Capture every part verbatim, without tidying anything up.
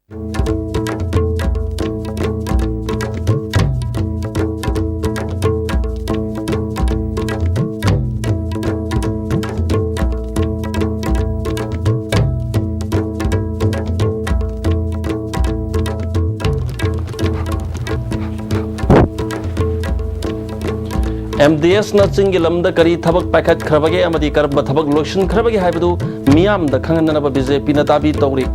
M D ꯑꯦꯁꯅ ꯆꯤꯡꯒꯤ ꯂꯝꯗ ꯀꯔꯤ ꯊꯕꯛ ꯄꯥꯏꯈꯠꯈ꯭ꯔꯕꯒꯦ ꯑꯃꯗꯤ ꯀꯔꯝꯕ ꯊꯕꯛ ꯂꯣꯏꯁꯤꯟꯈ꯭ꯔꯕꯒꯦ ꯍꯥꯏꯕꯗꯨ ꯃꯤꯌꯥꯝꯗ ꯈꯪꯍꯟꯅꯅꯕ ꯕꯤ ꯖꯦ ꯄꯤꯅ ꯗꯥꯕꯤ ꯇꯧꯔꯤ꯫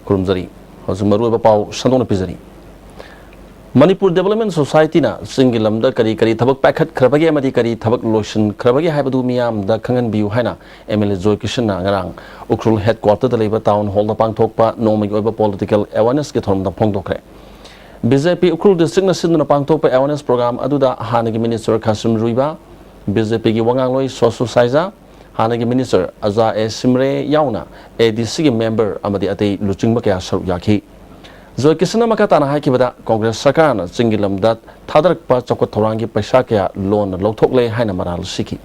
ꯈꯨꯔꯨꯝꯖꯔꯤ꯫ ꯍꯧꯖꯤꯛ ꯃꯔꯨꯑꯣꯏꯕ ꯄꯥꯎ ꯁꯟꯗꯣꯛꯅ ꯄꯤꯖꯔꯤ꯫ ꯃꯅꯤꯄꯨꯔ ꯗꯤꯕꯦꯂꯞꯃꯦꯟ ꯁꯣꯁꯥꯏꯇꯤꯅ ꯆꯤꯡꯒꯤ ꯂꯝꯗ ꯀꯔꯤ ꯀꯔꯤ ꯊꯕꯛ ꯄꯥꯏꯈꯠꯈ꯭ꯔꯕꯒꯦ ꯑꯃꯗꯤ ꯀꯔꯤ ꯊꯕꯛ ꯂꯣꯏꯁꯤꯟꯈ꯭ꯔꯕꯒꯦ ꯍꯥꯏꯕꯗꯨ ꯃꯤꯌꯥꯝꯗ ꯈꯪꯍꯟꯕꯤꯌꯨ ꯍꯥꯏꯅ ꯑꯦꯝ ꯑꯦꯜ ꯑꯦ ꯖꯣꯏ ꯀꯤꯁꯟꯅ ꯉꯔꯥꯡ ꯎꯈ꯭ꯔꯨꯜ ꯍꯦꯗꯀ꯭ꯋꯥꯇꯔꯗ ꯂꯩꯕ ꯇꯥꯎꯟ ꯍꯣꯜꯗ ꯄꯥꯡꯊꯣꯛꯄ ꯅꯣꯡꯃꯒꯤ ꯑꯣꯏꯕ ꯄꯣꯂꯤꯇꯤꯀꯦꯜ ꯑꯦꯋꯥꯔꯅꯦꯁꯀꯤ ꯊꯧꯔꯝꯗ ꯐꯣꯡꯗꯣꯛꯈ꯭ꯔꯦ꯫ ꯕꯤ ꯖꯦ ꯄꯤ ꯎꯈ꯭ꯔꯨꯜ ꯗꯤꯁꯇ꯭ꯔꯤꯛꯅ ꯁꯤꯟꯗꯨꯅ ꯄꯥꯡꯊꯣꯛꯄ ꯑꯦꯋꯥꯔꯅꯦꯁ ꯄ꯭ꯔꯣꯒ꯭ꯔꯥꯝ ꯑꯗꯨꯗ ꯍꯥꯟꯅꯒꯤ ꯃꯤꯅꯤꯁꯇꯔ ꯈꯥꯁꯤꯝ ꯔꯨꯏꯕꯥ, ꯕꯤ ꯖꯦ ꯄꯤꯒꯤ ꯋꯥꯉꯥꯡꯂꯣꯏ ꯁꯣꯁꯨ ꯁꯥꯏꯖꯥ, ꯍꯥꯟꯅꯒꯤ ꯃꯤꯅꯤꯁꯇꯔ ꯑꯖꯥ ꯑꯦ ꯁꯤꯝꯔꯦ ꯌꯥꯎꯅ ꯑꯦ ꯗꯤ ꯁꯤꯒꯤ ꯃꯦꯝꯕꯔ ꯑꯃꯗꯤ ꯑꯇꯩ ꯂꯨꯆꯤꯡꯕ ꯀꯌꯥ ꯁꯔꯨꯛ ꯌꯥꯈꯤ꯫ ꯖꯣꯏ ꯀꯤꯁꯟꯅ ꯃꯈꯥ ꯇꯥꯅ ꯍꯥꯏꯈꯤꯕꯗ, ꯀꯣꯡꯒ꯭ꯔꯦꯁ ꯁꯔꯀꯥꯔꯅ ꯆꯤꯡꯒꯤ ꯂꯝꯗ ꯊꯥꯗꯔꯛꯄ ꯆꯥꯎꯈꯠ ꯊꯧꯔꯥꯡꯒꯤ ꯄꯩꯁꯥ ꯀꯌꯥ ꯂꯣꯟꯅ ꯂꯧꯊꯣꯛꯂꯦ ꯍꯥꯏꯅ ꯃꯔꯥꯜ ꯁꯤꯈꯤ꯫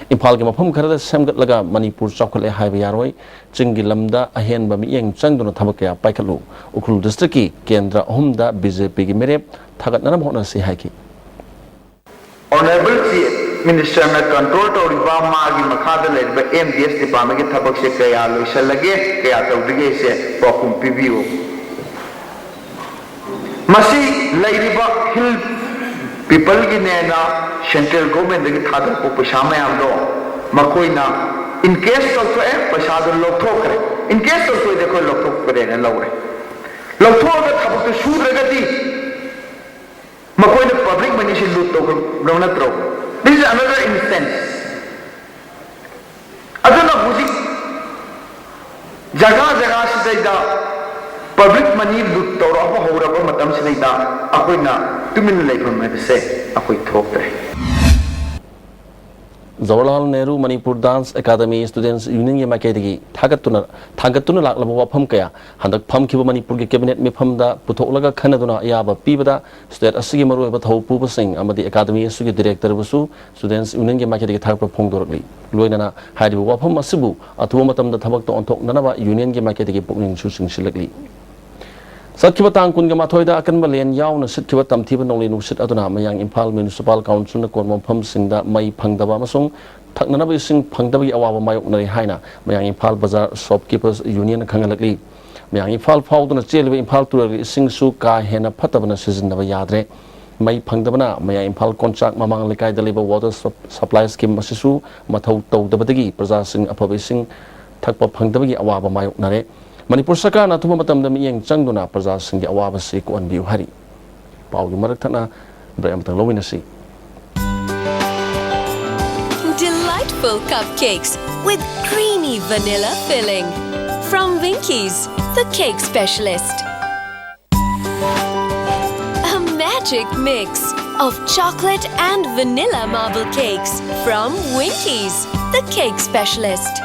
ꯏꯝꯐꯥꯜꯒꯤ ꯃꯐꯝ ꯈꯔꯗ ꯁꯦꯝꯒꯠꯂꯒ ꯃꯅꯤꯄꯨꯔ ꯆꯥꯎꯈꯠꯂꯦ ꯍꯥꯏꯕ ꯌꯥꯔꯣꯏ꯫ ꯆꯤꯡꯒꯤ ꯂꯝꯗ ꯑꯍꯦꯟꯕ ꯃꯤꯠꯌꯦꯡ ꯆꯪꯗꯨꯅ ꯊꯕꯛ ꯀꯌꯥ ꯄꯥꯏꯈꯠꯂꯨ꯫ ꯎꯈ꯭ꯔꯨꯜ ꯗꯤꯁꯇ꯭ꯔꯤꯛꯀꯤ ꯀꯦꯟꯗ꯭ꯔ ꯑꯍꯨꯝꯗ ꯕꯤ ꯖꯦ ꯄꯤꯒꯤ ꯃꯤꯔꯦꯞ ꯊꯥꯒꯠꯅꯅꯕ ꯍꯣꯠꯅꯁꯤ ꯍꯥꯏꯈꯤ꯫ ꯑꯣꯅꯔꯦꯕꯜ ꯆꯤꯐ ꯃꯤꯅꯤꯁꯇꯔꯅ ꯀꯟꯇ꯭ꯔꯣꯜ ꯇꯧꯔꯤꯕ ꯃꯥꯒꯤ ꯃꯈꯥꯗ ꯂꯩꯔꯤꯕ ꯑꯦꯝ ꯗꯤ ꯑꯦꯁ ꯗꯤꯄꯥꯔꯠꯃꯦꯟꯒꯤ ꯊꯕꯛꯁꯦ ꯀꯌꯥ ꯂꯣꯏꯁꯤꯜꯂꯒꯦ, ꯀꯌꯥ ꯇꯧꯗ꯭ꯔꯤꯒꯦꯁꯦ ꯄꯥꯎꯈꯨꯝ ꯄꯤꯕꯤꯌꯨ꯫ ꯃꯁꯤ ꯂꯩꯔꯤꯕ ꯍꯤꯜ ꯄꯤꯄꯜꯒꯤꯅꯦꯅ ꯁꯦꯟꯇ꯭ꯔꯦꯜ ꯒꯣꯔꯃꯦꯟꯗꯒꯤ ꯊꯥꯗꯔꯛꯄ ꯄꯩꯁꯥ ꯃꯌꯥꯝꯗꯣ ꯃꯈꯣꯏꯅ ꯏꯟꯀꯦꯁ ꯇꯧꯊꯣꯛꯑꯦ, ꯄꯩꯁꯥꯗꯣ ꯂꯧꯊꯣꯛꯈ꯭ꯔꯦ꯫ ꯏꯟꯀꯦꯁ ꯇꯧꯊꯣꯛꯑꯗꯤ ꯑꯩꯈꯣꯏ ꯂꯧꯊꯣꯛꯈ꯭ꯔꯦꯅ ꯂꯧꯔꯦ꯫ ꯂꯧꯊꯣꯛꯑꯒ ꯊꯕꯛꯇꯨ ꯁꯨꯗ꯭ꯔꯒꯗꯤ ꯃꯈꯣꯏꯅ ꯄꯕ꯭ꯂꯤꯛ ꯃꯅꯤꯁꯤ ꯂꯨꯠ ꯇꯧꯈ꯭ꯔꯕ ꯅꯠꯇ꯭ꯔꯣ? This is another instance. ꯑꯗꯨꯅ ꯍꯧꯖꯤꯛ ꯖꯒꯥ ꯖꯒꯥꯁꯤꯗꯩꯗ ꯄꯕ꯭ꯂꯤꯛ ꯃꯅꯤ ꯂꯨꯠ ꯇꯧꯔꯛꯄ ꯍꯧꯔꯕ ꯃꯇꯝꯁꯤꯗꯩꯗ ꯑꯩꯈꯣꯏꯅ ꯇꯨꯃꯤꯟꯅ ꯂꯩꯐꯝ ꯍꯥꯏꯕꯁꯦ ꯑꯩꯈꯣꯏ ꯊꯣꯛꯇ꯭ꯔꯦ꯫ ꯖꯋꯥꯍꯔꯂꯥꯜ ꯅꯦꯍꯔꯨ ꯃꯅꯤꯄꯨꯔ ꯗꯥꯟꯁ ꯑꯦꯀꯥꯗꯃꯤ ꯁ꯭ꯇꯨꯗꯦꯟꯠꯁ ꯌꯨꯅꯤꯌꯟꯒꯤ ꯃꯥꯏꯀꯩꯗꯒꯤ ꯊꯥꯒꯠꯇꯨꯅ, ꯊꯥꯡꯒꯠꯇꯨꯅ ꯂꯥꯛꯂꯕ ꯋꯥꯐꯝ ꯀꯌꯥ ꯍꯟꯗꯛ ꯐꯝꯈꯤꯕ ꯃꯅꯤꯄꯨꯔꯒꯤ ꯀꯦꯕꯤꯅꯦꯠ ꯃꯤꯐꯝꯗ ꯄꯨꯊꯣꯛꯂꯒ ꯈꯟꯅꯗꯨꯅ ꯑꯌꯥꯕ ꯄꯤꯕꯗ ꯁ꯭ꯇꯦꯠ ꯑꯁꯤꯒꯤ ꯃꯔꯨꯑꯣꯏꯕ ꯊꯧ ꯄꯨꯕꯁꯤꯡ ꯑꯃꯗꯤ ꯑꯦꯀꯥꯗꯃꯤ ꯑꯁꯤꯒꯤ ꯗꯤꯔꯦꯛꯇꯔꯕꯨꯁꯨ ꯁ꯭ꯇꯨꯗꯦꯟꯠꯁ ꯌꯨꯅꯤꯌꯟꯒꯤ ꯃꯥꯏꯀꯩꯗꯒꯤ ꯊꯥꯒꯠꯄ ꯐꯣꯡꯗꯣꯔꯛꯂꯤ꯫ ꯂꯣꯏꯅꯅ ꯍꯥꯏꯔꯤꯕ ꯋꯥꯐꯝ ꯑꯁꯤꯕꯨ ꯑꯊꯨꯕ ꯃꯇꯝꯗ ꯊꯕꯛꯇ ꯑꯣꯟꯊꯣꯛꯅꯅꯕ ꯌꯨꯅꯤꯌꯟꯒꯤ ꯃꯥꯏꯀꯩꯗꯒꯤ ꯄꯨꯛꯅꯤꯡꯁꯨ ꯆꯤꯡꯁꯤꯜꯂꯛꯂꯤ꯫ ꯆꯠꯈꯤꯕ ꯇꯥꯡ ꯀꯨꯟꯒ ꯃꯥꯊꯣꯏꯗ ꯑꯀꯟꯕ ꯂꯦꯟ ꯌꯥꯎꯅ ꯁꯤꯠꯈꯤꯕ ꯇꯝꯊꯤꯕ ꯅꯣꯡꯂꯩ ꯅꯨꯡꯁꯤꯠ ꯑꯗꯨꯅ ꯃꯌꯥꯡ ꯏꯝꯐꯥꯜ ꯃ꯭ꯌꯨꯅꯤꯁꯤꯄꯥꯜ ꯀꯥꯎꯟꯁꯤꯜꯅ ꯀꯣꯟꯕ ꯃꯐꯝꯁꯤꯡꯗ ꯃꯩ ꯐꯪꯗꯕ ꯑꯃꯁꯨꯡ ꯊꯛꯅꯅꯕ ꯏꯁꯤꯡ ꯐꯪꯗꯕꯒꯤ ꯑꯋꯥꯕ ꯃꯥꯌꯣꯛꯅꯔꯤ ꯍꯥꯏꯅ ꯃꯌꯥꯡ ꯏꯝꯐꯥꯜ ꯕꯖꯥꯔ ꯁꯣꯞꯀꯤꯄꯔꯁ ꯌꯨꯅꯤꯌꯟꯅ ꯈꯪꯍꯜꯂꯛꯂꯤ꯫ ꯃꯌꯥꯡ ꯏꯝꯐꯥꯜ ꯐꯥꯎꯗꯨꯅ ꯆꯦꯜꯂꯤꯕ ꯏꯝꯐꯥꯜ ꯇꯨꯔꯦꯜꯒꯤ ꯏꯁꯤꯡꯁꯨ ꯀꯥ ꯍꯦꯟꯅ ꯐꯠꯇꯕꯅ ꯁꯤꯖꯤꯟꯅꯕ ꯌꯥꯗ꯭ꯔꯦ꯫ ꯃꯩ ꯐꯪꯗꯕꯅ ꯃꯌꯥꯡ ꯏꯝꯐꯥꯜ ꯀꯣꯟꯆꯥꯛ ꯃꯃꯥꯡ ꯂꯩꯀꯥꯏꯗ ꯂꯩꯕ ꯋꯥꯇꯔ ꯁꯞ-, ꯁꯄ꯭ꯂꯥꯏ ꯁ꯭ꯀꯤꯝ ꯑꯁꯤꯁꯨ ꯃꯊꯧ ꯇꯧꯗꯕꯗꯒꯤ ꯄ꯭ꯔꯖꯥꯁꯤꯡ ꯑꯐꯕ ꯏꯁꯤꯡ ꯊꯛꯄ ꯐꯪꯗꯕꯒꯤ ꯑꯋꯥꯕ ꯃꯥꯌꯣꯛꯅꯔꯦ꯫ ꯃꯅꯤꯄꯨꯔ ꯁꯔꯀꯥꯔꯅ ꯑꯊꯨꯕ ꯃꯇꯝꯗ ꯃꯤꯠꯌꯦꯡ ꯆꯪꯗꯨꯅ ꯄ꯭ꯔꯖꯥꯁꯤꯡꯒꯤ ꯑꯋꯥꯕꯁꯤ ꯀꯣꯛꯍꯟꯕꯤꯌꯨ ꯍꯥꯏꯔꯤ꯫ ꯄꯥꯎꯒꯤ ꯃꯔꯛ ꯊꯠꯅ ꯕ꯭ꯔꯦꯛ ꯑꯃꯇꯪ ꯂꯧꯃꯤꯟꯅꯁꯤ꯫ Delightful cupcakes with creamy vanilla filling. From Winkies, the cake specialist. A magic mix of chocolate and vanilla marble cakes from Winkies, the cake specialist.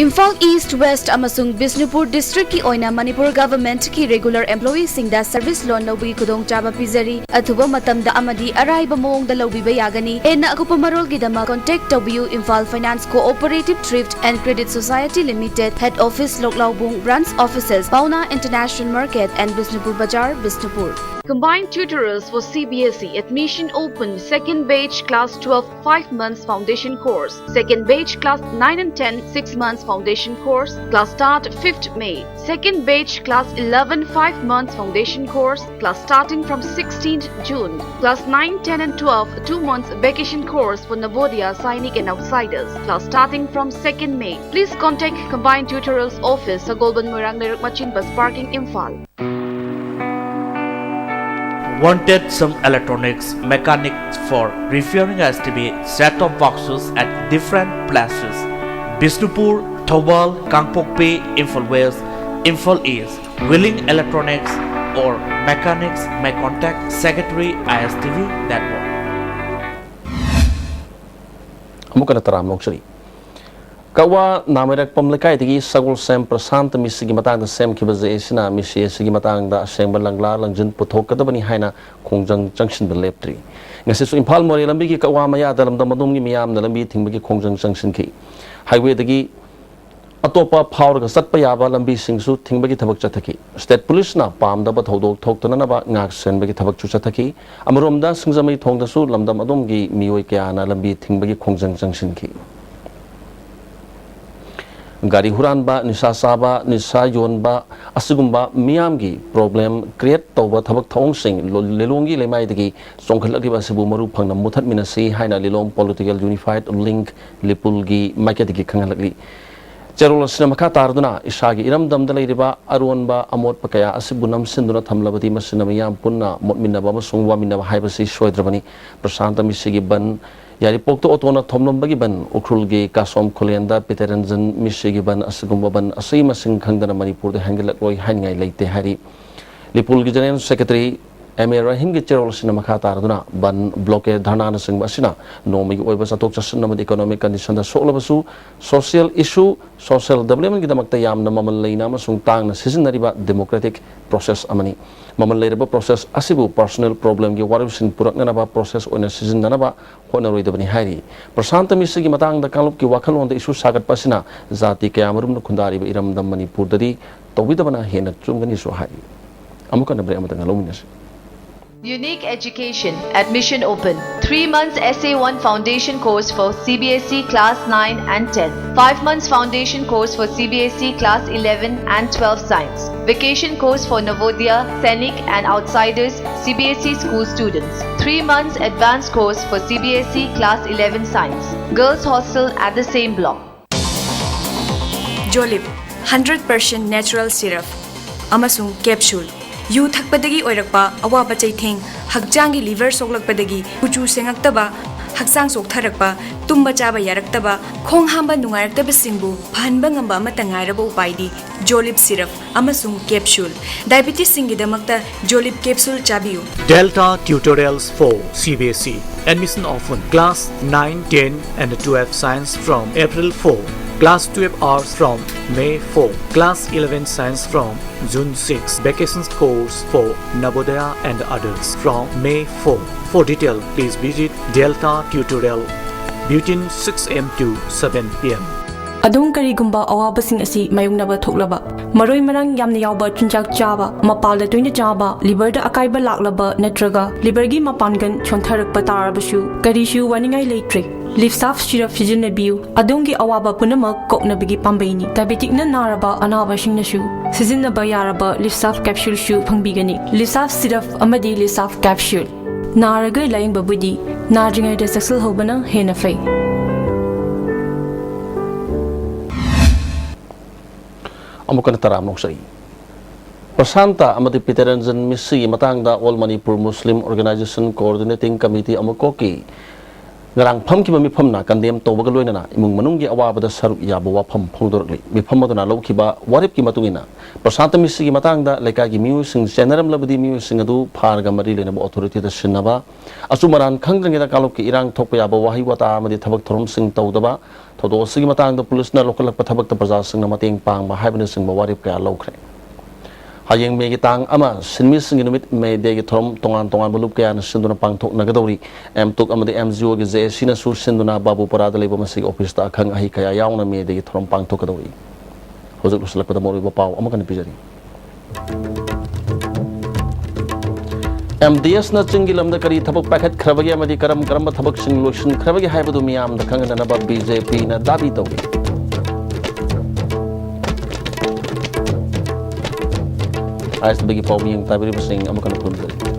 Imphal east, West ꯑꯃꯁꯨꯡ ꯕꯤꯁꯅꯨꯄꯨꯔ ꯗꯤꯁꯇ꯭ꯔꯤꯛꯀꯤ ꯑꯣꯏꯅ ꯃꯅꯤꯄꯨꯔ ꯒꯚꯔꯟꯃꯦꯟꯠꯀꯤ ꯔꯤꯒꯨꯂꯔ ꯑꯦꯝꯄ꯭ꯂꯣꯌꯤꯁꯤꯡꯗ ꯁꯔꯚꯤꯁ ꯂꯣꯟ ꯂꯧꯕꯒꯤ ꯈꯨꯗꯣꯡꯆꯥꯕ ꯄꯤꯖꯔꯤ꯫ ꯑꯊꯨꯕ ꯃꯇꯝꯗ ꯑꯃꯗꯤ ꯑꯔꯥꯏꯕ ꯃꯑꯣꯡꯗ ꯂꯧꯕꯤꯕ ꯌꯥꯒꯅꯤ꯫ ꯍꯦꯟꯅ ꯑꯀꯨꯞꯄ ꯃꯔꯣꯜꯒꯤꯗꯃꯛ ꯀꯣꯟꯇꯦꯛ ꯇꯧꯕꯤꯌꯨ, Imphal Finance Cooperative Thrift and Credit Society Limited, Head Office, ꯂꯣꯛꯂꯥꯎꯕꯨꯡ, Branch Offices, Paona International Market and Bishnupur Bazar, Bishnupur. Combined tutorials for C B S E. Admission open. Second batch class twelve, five months foundation course. Second batch class nine and ten, six months foundation course. Class start fifth May. Second batch class eleven, five months foundation course. Class starting from sixteenth June. Class nine, ten and twelve, two months vacation course for Navodaya, Sainik and outsiders. Class starting from second May. Please contact Combined Tutorials Office, Sagolband, Moirang Lerak Machin Bus Parking, Imphal. Wanted some electronics mechanics for repairing S T V set-top boxes at different places: Bishnupur, Thoubal, Kangpokpi, Imphal West, Imphal East. Willing electronics or mechanics may contact Secretary I S T V Network. ꯑꯃꯨꯛꯀꯅ ꯇꯔꯥꯝꯅ ꯑꯣꯛꯆꯔꯤ꯫ ꯀꯛꯋꯥ ꯅꯥꯃꯩꯔꯛꯄꯝ ꯂꯩꯀꯥꯏꯗꯒꯤ ꯁꯒꯣꯜꯁꯦꯝ ꯄ꯭ꯔꯁꯥꯟꯇ ꯃꯤꯁꯤꯒꯤ ꯃꯇꯥꯡꯗ ꯁꯦꯝꯈꯤꯕ J ꯑꯦꯁꯤꯅ ꯃꯤꯁꯤ ꯑꯁꯤꯒꯤ ꯃꯇꯥꯡꯗ ꯑꯁꯦꯡꯕ ꯂꯪꯂꯥ ꯂꯪꯖꯤꯟ ꯄꯨꯊꯣꯛꯀꯗꯕꯅꯤ ꯍꯥꯏꯅ ꯈꯣꯡꯖꯪ ꯆꯪꯁꯤꯟꯕ ꯂꯦꯞꯇ꯭ꯔꯤ꯫ ꯉꯁꯤꯁꯨ ꯏꯝꯐꯥꯜ ꯃꯣꯔꯦ ꯂꯝꯕꯤꯒꯤ ꯀꯛꯋꯥ ꯃꯌꯥꯗ ꯂꯝꯗꯝ ꯑꯗꯣꯝꯒꯤ ꯃꯤꯌꯥꯝꯅ ꯂꯝꯕꯤ ꯊꯤꯡꯕꯒꯤ ꯈꯣꯡꯖꯪ ꯆꯪꯁꯤꯟꯈꯤ꯫ ꯍꯥꯏꯋꯦꯗꯒꯤ ꯑꯇꯣꯞꯄ ꯐꯥꯎꯔꯒ ꯆꯠꯄ ꯌꯥꯕ ꯂꯝꯕꯤꯁꯤꯡꯁꯨ ꯊꯤꯡꯕꯒꯤ ꯊꯕꯛ ꯆꯠꯊꯈꯤ꯫ ꯁ꯭ꯇꯦꯠ ꯄꯨꯂꯤꯁꯅ ꯄꯥꯝꯗꯕ ꯊꯧꯗꯣꯛ ꯊꯣꯛꯇꯅꯅꯕ ꯉꯥꯛ ꯁꯦꯟꯕꯒꯤ ꯊꯕꯛꯁꯨ ꯆꯠꯊꯈꯤ꯫ ꯑꯃꯔꯣꯝꯗ, ꯁꯤꯡꯖꯃꯩ ꯊꯣꯡꯗꯁꯨ ꯂꯝꯗꯝ ꯑꯗꯣꯝꯒꯤ ꯃꯤꯑꯣꯏ ꯀꯌꯥꯅ ꯂꯝꯕꯤ ꯊꯤꯡꯕꯒꯤ ꯈꯣꯡꯖꯪ ꯆꯪꯁꯤꯟꯈꯤ꯫ ꯒꯥꯔꯤ ꯍꯨꯔꯥꯟꯕ, ꯅꯤꯁꯥ ꯆꯥꯕ, ꯅꯤꯁꯥ ꯌꯣꯟꯕ ꯑꯁꯤꯒꯨꯝꯕ ꯃꯤꯌꯥꯝꯒꯤ ꯄ꯭ꯔꯣꯕ꯭ꯂꯦꯝ ꯀ꯭ꯔꯤꯌꯦꯠ ꯇꯧꯕ ꯊꯕꯛ ꯊꯧꯑꯣꯡꯁꯤꯡ ꯂꯣ-, ꯂꯤꯂꯣꯡꯒꯤ ꯂꯩꯃꯥꯏꯗꯒꯤ ꯆꯣꯡꯈꯠꯂꯛꯂꯤꯕ ꯑꯁꯤꯕꯨ ꯃꯔꯨ ꯐꯪꯅ ꯃꯨꯊꯠꯃꯤꯟꯅꯁꯤ ꯍꯥꯏꯅ ꯂꯤꯂꯣꯡ ꯄꯣꯂꯤꯇꯤꯀꯦꯜ ꯌꯨꯅꯤꯐꯥꯏꯠ ꯂꯤꯡꯛ, ꯂꯤꯄꯨꯜꯒꯤ ꯃꯥꯏꯀꯩꯗꯒꯤ ꯈꯪꯍꯜꯂꯛꯂꯤ꯫ ꯆꯦꯔꯣꯜ ꯑꯁꯤꯅ ꯃꯈꯥ ꯇꯥꯔꯗꯨꯅ ꯏꯁꯥꯒꯤ ꯏꯔꯝꯗꯝꯗ ꯂꯩꯔꯤꯕ ꯑꯔꯣꯟꯕ ꯑꯃꯣꯠꯄ ꯀꯌꯥ ꯑꯁꯤꯕꯨ ꯅꯝꯁꯤꯟꯗꯨꯅ ꯊꯝꯂꯕꯗꯤ ꯃꯁꯤꯅ ꯃꯤꯌꯥꯝ ꯄꯨꯟꯅ ꯃꯣꯠꯃꯤꯟꯅꯕ ꯑꯃꯁꯨꯡ ꯋꯥꯃꯤꯟꯅꯕ ꯍꯥꯏꯕꯁꯤ ꯁꯣꯏꯗ꯭ꯔꯕꯅꯤ꯫ ꯄ꯭ꯔꯁꯥꯟꯇ ꯃꯤꯁꯤꯒꯤ ꯕꯟ, ꯌꯥꯏꯔꯤꯄꯣꯛꯇ ꯑꯣꯇꯣꯅ ꯊꯣꯝꯂꯝꯕꯒꯤ ꯕꯟ, ꯎꯈ꯭ꯔꯨꯜꯒꯤ ꯀꯥꯁꯣꯝ ꯈꯨꯂꯦꯟꯗ ꯄꯤꯇꯔꯦꯟꯖꯟ ꯃꯤꯁꯤꯒꯤ ꯕꯟ ꯑꯁꯤꯒꯨꯝꯕ ꯕꯟ ꯑꯁꯤ ꯃꯁꯤꯡ ꯈꯪꯗꯅ ꯃꯅꯤꯄꯨꯔꯗ ꯍꯦꯟꯒꯠꯂꯛꯂꯣꯏ ꯍꯥꯏꯅꯤꯡꯉꯥꯏ ꯂꯩꯇꯦ ꯍꯥꯏꯔꯤ꯫ ꯂꯤꯄꯨꯜꯒꯤ ꯖꯦꯅꯔꯦꯜ ꯁꯦꯀ꯭ꯔꯦꯇꯔꯤ ꯑꯦꯝ ꯑꯦ ꯔꯍꯤꯝꯒꯤ ꯆꯦꯔꯣꯜ ꯑꯁꯤꯅ ꯃꯈꯥ ꯇꯥꯔꯗꯨꯅ ꯕꯟ, ꯕ꯭ꯂꯣꯀꯦꯗ, ꯙꯔꯅꯥꯅꯆꯤꯡꯕ ꯑꯁꯤꯅ ꯅꯣꯡꯃꯒꯤ ꯑꯣꯏꯕ ꯆꯠꯊꯣꯛ ꯆꯠꯁꯤꯟ ꯑꯃꯗꯤ ꯏꯀꯣꯅꯣꯃꯤꯛ ꯀꯟꯗꯤꯁꯟꯗ ꯁꯣꯛꯂꯕꯁꯨ ꯁꯣꯁꯤꯌꯦꯜ ꯏꯁꯨ, ꯁꯣꯁꯤꯌꯦꯜ ꯗꯦꯕꯂꯞꯃꯦꯟꯒꯤꯗꯃꯛꯇ ꯌꯥꯝꯅ ꯃꯃꯜ ꯂꯩꯅ ꯑꯃꯁꯨꯡ ꯇꯥꯡꯅ ꯁꯤꯖꯤꯟꯅꯔꯤꯕ ꯗꯦꯃꯣꯀ꯭ꯔꯦꯇꯤꯛ ꯄ꯭ꯔꯣꯁꯦꯁ ꯑꯃꯅꯤ꯫ ꯃꯃꯜ ꯂꯩꯔꯕ ꯄ꯭ꯔꯣꯁꯦꯁ ꯑꯁꯤꯕꯨ ꯄꯔꯁꯣꯅꯦꯜ ꯄ꯭ꯔꯣꯕ꯭ꯂꯦꯝꯒꯤ ꯋꯥꯔꯣꯏꯁꯤꯟ ꯄꯨꯔꯛꯅꯅꯕ ꯄ꯭ꯔꯣꯁꯦꯁ ꯑꯣꯏꯅ ꯁꯤꯖꯤꯟꯅꯅꯕ ꯍꯣꯠꯅꯔꯣꯏꯗꯕꯅꯤ ꯍꯥꯏꯔꯤ꯫ ꯄ꯭ꯔꯁꯥꯟꯇ ꯃꯤꯁꯤꯒꯤ ꯃꯇꯥꯡꯗ ꯀꯥꯡꯂꯨꯞꯀꯤ ꯋꯥꯈꯜꯂꯣꯟꯗ ꯏꯁꯨ ꯁꯥꯒꯠꯄ ꯑꯁꯤꯅ ꯖꯥꯇꯤ ꯀꯌꯥꯃꯔꯨꯝꯅ ꯈꯨꯟꯗꯥꯔꯤꯕ ꯏꯔꯝꯗꯝ ꯃꯅꯤꯄꯨꯔꯗꯗꯤ ꯇꯧꯕꯤꯗꯕꯅ ꯍꯦꯟꯅ ꯆꯨꯝꯒꯅꯤꯁꯨ ꯍꯥꯏꯔꯤ꯫ ꯑꯃꯨꯛꯀ ꯍꯟꯅ ꯕ꯭ꯔꯦꯛ ꯑꯃꯇꯪ ꯂꯧꯃꯤꯟꯅꯁꯤ꯫ Unique Education. Admission open. Three months S A one foundation course for C B S E class nine and ten. Five months foundation course for C B S E class eleven and twelve science. Vacation course for Navodaya, Sainik and outsiders C B S E school students. Three months advanced course for C B S E class eleven science. Girls hostel at the same block. Jolib, hundred percent natural syrup ꯑꯃꯁꯨꯡ capsule꯫ U ꯊꯛꯄꯗꯒꯤ ꯑꯣꯏꯔꯛꯄ ꯑꯋꯥꯕ ꯆꯩꯊꯦꯡ, ꯍꯛꯆꯥꯡꯒꯤ liver ꯁꯣꯛꯂꯛꯄꯗꯒꯤ ꯀꯨꯆꯨ ꯁꯦꯡꯉꯛꯇꯕ, ꯍꯛꯆꯥꯡ ꯆꯣꯛꯊꯔꯛꯄ, ꯇꯨꯝꯕ ꯆꯥꯕ ꯌꯥꯔꯛꯇꯕ, ꯈꯣꯡ ꯍꯥꯝꯕ ꯅꯨꯡꯉꯥꯏꯔꯛꯇꯕꯁꯤꯡꯕꯨ ꯐꯍꯟꯕ ꯉꯝꯕ ꯑꯃꯠꯇ ꯉꯥꯏꯔꯕ ꯎꯄꯥꯏꯗꯤ ꯖꯣꯂꯤꯞ ꯁꯤꯔꯞ ꯑꯃꯁꯨꯡ ꯀꯦꯞꯁꯨꯜ꯫ ꯗꯥꯏꯕꯤꯇꯤꯁꯁꯤꯡꯒꯤꯗꯃꯛꯇ ꯖꯣꯂꯤꯞ ꯀꯦꯞꯁꯨꯜ ꯆꯥꯕꯤꯌꯨ꯫ Delta Tutorials for C B S E. Admission open. Class nine, ten and twelve science from April four. Class twelve arts from May four. Class eleven science from June six. Vacations course for Navodaya and others from May four. For detail, please visit Delta Tutorial between six a.m. to seven p.m. ꯑꯗꯣꯝ ꯀꯔꯤꯒꯨꯝꯕ ꯑꯋꯥꯕꯁꯤꯡ ꯑꯁꯤ ꯃꯥꯌꯣꯛꯅꯕ ꯊꯣꯛꯂꯕ, ꯃꯔꯣꯏ ꯃꯔꯥꯡ ꯌꯥꯝꯅ ꯌꯥꯎꯕ ꯆꯤꯟꯖꯥꯛ ꯆꯥꯕ, ꯃꯄꯥꯜꯗ ꯇꯣꯏꯅ ꯆꯥꯕ, ꯂꯤꯚꯔꯗ ꯑꯀꯥꯏꯕ ꯂꯥꯛꯂꯕ ꯅꯠꯇ꯭ꯔꯒ ꯂꯤꯚꯔꯒꯤ ꯃꯄꯥꯡꯒꯜ ꯁꯣꯟꯊꯔꯛꯄ ꯇꯥꯔꯕꯁꯨ ꯀꯔꯤꯁꯨ ꯋꯥꯅꯤꯡꯉꯥꯏ ꯂꯩꯇ꯭ꯔꯦ꯫ ꯂꯤꯞꯁꯥꯐ ꯁꯤꯔꯞ ꯁꯤꯖꯤꯟꯅꯕꯤꯌꯨ꯫ ꯑꯗꯣꯝꯒꯤ ꯑꯋꯥꯕ ꯄꯨꯝꯅꯃꯛ ꯀꯣꯛꯅꯕꯒꯤ ꯄꯥꯝꯕꯩꯅꯤ꯫ ꯗꯥꯏꯕꯦꯇꯤꯛꯅ ꯅꯥꯔꯕ ꯑꯅꯥꯕꯁꯤꯡꯅꯁꯨ ꯁꯤꯖꯤꯟꯅꯕ ꯌꯥꯔꯕ ꯂꯤꯞꯁꯥꯐ ꯀꯦꯞꯁꯨꯜꯁꯨ ꯐꯪꯕꯤꯒꯅꯤ꯫ ꯂꯤꯞꯁꯥꯐ ꯁꯤꯔꯞ ꯑꯃꯗꯤ ꯂꯤꯞꯁꯥꯐ ꯀꯦꯞꯁꯨꯜ꯫ ꯅꯥꯔꯒ ꯂꯥꯌꯦꯡꯕꯕꯨꯗꯤ ꯅꯥꯗ꯭ꯔꯤꯉꯩꯗ ꯆꯦꯛꯁꯤꯜꯍꯧꯕꯅ ꯍꯦꯟꯅ ꯐꯩ꯫ ꯑꯃꯨꯛꯀ ꯍꯟꯅ ꯇꯔꯥꯝꯅ ꯑꯣꯛꯆꯔꯤ꯫ ꯄ꯭ꯔꯁꯥꯟꯇ ꯑꯃꯗꯤ ꯄꯤꯇꯔꯟꯖꯟ ꯃꯤꯁꯤꯒꯤ ꯃꯇꯥꯡꯗ All Manipur Muslim Organization Coordinating Committee ꯑꯃꯀꯣꯛꯀꯤ ꯉꯔꯥꯡ ꯐꯝꯈꯤꯕ ꯃꯤꯐꯝꯅ ꯀꯟꯗꯦꯝ ꯇꯧꯕꯒ ꯂꯣꯏꯅꯅ ꯏꯃꯨꯡ ꯃꯅꯨꯡꯒꯤ ꯑꯋꯥꯕꯗ ꯁꯔꯨꯛ ꯌꯥꯕ ꯋꯥꯐꯝ ꯐꯣꯡꯗꯣꯔꯛꯂꯤ꯫ ꯃꯤꯐꯝ ꯑꯗꯨꯅ ꯂꯧꯈꯤꯕ ꯋꯥꯔꯦꯞꯀꯤ ꯃꯇꯨꯡ ꯏꯟꯅ ꯄ꯭ꯔꯁꯥꯟꯇ ꯃꯤꯁꯤꯒꯤ ꯃꯇꯥꯡꯗ ꯂꯩꯀꯥꯏꯒꯤ ꯃꯤꯑꯣꯏꯁꯤꯡ ꯆꯦꯟꯅꯔꯝꯂꯕꯗꯤ ꯃꯤꯑꯣꯏꯁꯤꯡ ꯑꯗꯨ ꯐꯥꯔꯒ ꯃꯔꯤ ꯂꯩꯅꯕ ꯑꯣꯊꯣꯔꯤꯇꯤꯗ ꯁꯤꯟꯅꯕ, ꯑꯆꯨꯝ ꯑꯔꯥꯟ ꯈꯪꯗ꯭ꯔꯤꯉꯩꯗ ꯀꯥꯡꯂꯨꯞꯀꯤ ꯏꯔꯥꯡ ꯊꯣꯛꯄ ꯌꯥꯕ ꯋꯥꯍꯩ ꯋꯥꯇꯥ ꯑꯃꯗꯤ ꯊꯕꯛ ꯊꯧꯔꯝꯁꯤꯡ ꯇꯧꯗꯕ, ꯊꯧꯗꯣꯛ ꯑꯁꯤꯒꯤ ꯃꯇꯥꯡꯗ ꯄꯨꯂꯤꯁꯅ ꯂꯧꯈꯠꯂꯛꯄ ꯊꯕꯛꯇ ꯄ꯭ꯔꯖꯥꯁꯤꯡꯅ ꯃꯇꯦꯡ ꯄꯥꯡꯕ ꯍꯥꯏꯕꯅꯆꯤꯡꯕ ꯋꯥꯔꯦꯞ ꯀꯌꯥ ꯂꯧꯈ꯭ꯔꯦ꯫ ꯍꯌꯦꯡ ꯃꯦꯒꯤ ꯇꯥꯡ ꯑꯃ, ꯁꯤꯟꯃꯤꯁꯤꯡꯒꯤ ꯅꯨꯃꯤꯠ, ꯃꯦ ꯗꯦꯒꯤ ꯊꯧꯔꯝ ꯇꯣꯉꯥꯟ ꯇꯣꯉꯥꯟꯕ ꯂꯨꯞ ꯀꯌꯥꯅ ꯁꯤꯟꯗꯨꯅ ꯄꯥꯡꯊꯣꯛꯅꯒꯗꯧꯔꯤ꯫ ꯑꯦꯝꯇꯨꯛ ꯑꯃꯗꯤ ꯑꯦꯝꯖꯤꯑꯣꯒꯤ ꯖꯦꯑꯦꯁꯤꯅꯁꯨ ꯁꯤꯟꯗꯨꯅ ꯕꯥꯕꯨꯄꯥꯔꯥꯗ ꯂꯩꯕ ꯃꯁꯤꯒꯤ ꯑꯣꯐꯤꯁꯇ ꯑꯈꯪ ꯑꯍꯩ ꯀꯌꯥ ꯌꯥꯎꯅ ꯃꯦ ꯗꯦꯒꯤ ꯊꯧꯔꯝ ꯄꯥꯡꯊꯣꯛꯀꯗꯧꯔꯤ꯫ ꯍꯧꯖꯤꯛ ꯂꯣꯏꯁꯤꯜꯂꯛꯄꯗ ꯃꯔꯨꯑꯣꯏꯕ ꯄꯥꯎ ꯑꯃꯀ ꯄꯤꯖꯔꯤ꯫ ꯑꯦꯝ ꯗꯤ ꯑꯦꯁꯅ ꯆꯤꯡꯒꯤ ꯂꯝꯗ ꯀꯔꯤ ꯊꯕꯛ ꯄꯥꯏꯈꯠꯈ꯭ꯔꯕꯒꯦ ꯑꯃꯗꯤ ꯀꯔꯝ ꯀꯔꯝꯕ ꯊꯕꯛꯁꯤꯡ ꯂꯣꯏꯁꯤꯟꯈ꯭ꯔꯕꯒꯦ ꯍꯥꯏꯕꯗꯨ ꯃꯤꯌꯥꯝꯗ ꯈꯪꯍꯟꯅꯅꯕ ꯕꯤ ꯖꯦ ꯄꯤꯅ ꯗꯥꯕꯤ ꯇꯧꯔꯤ꯫ ꯑꯥꯏ ꯑꯦꯁ ꯇꯤꯚꯤꯒꯤ ꯄꯥꯎ ꯃꯤꯠꯌꯦꯡ ꯇꯥꯕꯤꯔꯤꯕꯁꯤꯡ ꯑꯃꯨꯛ ꯍꯟꯅ ꯈꯨꯔꯨꯝꯖꯔꯤ꯫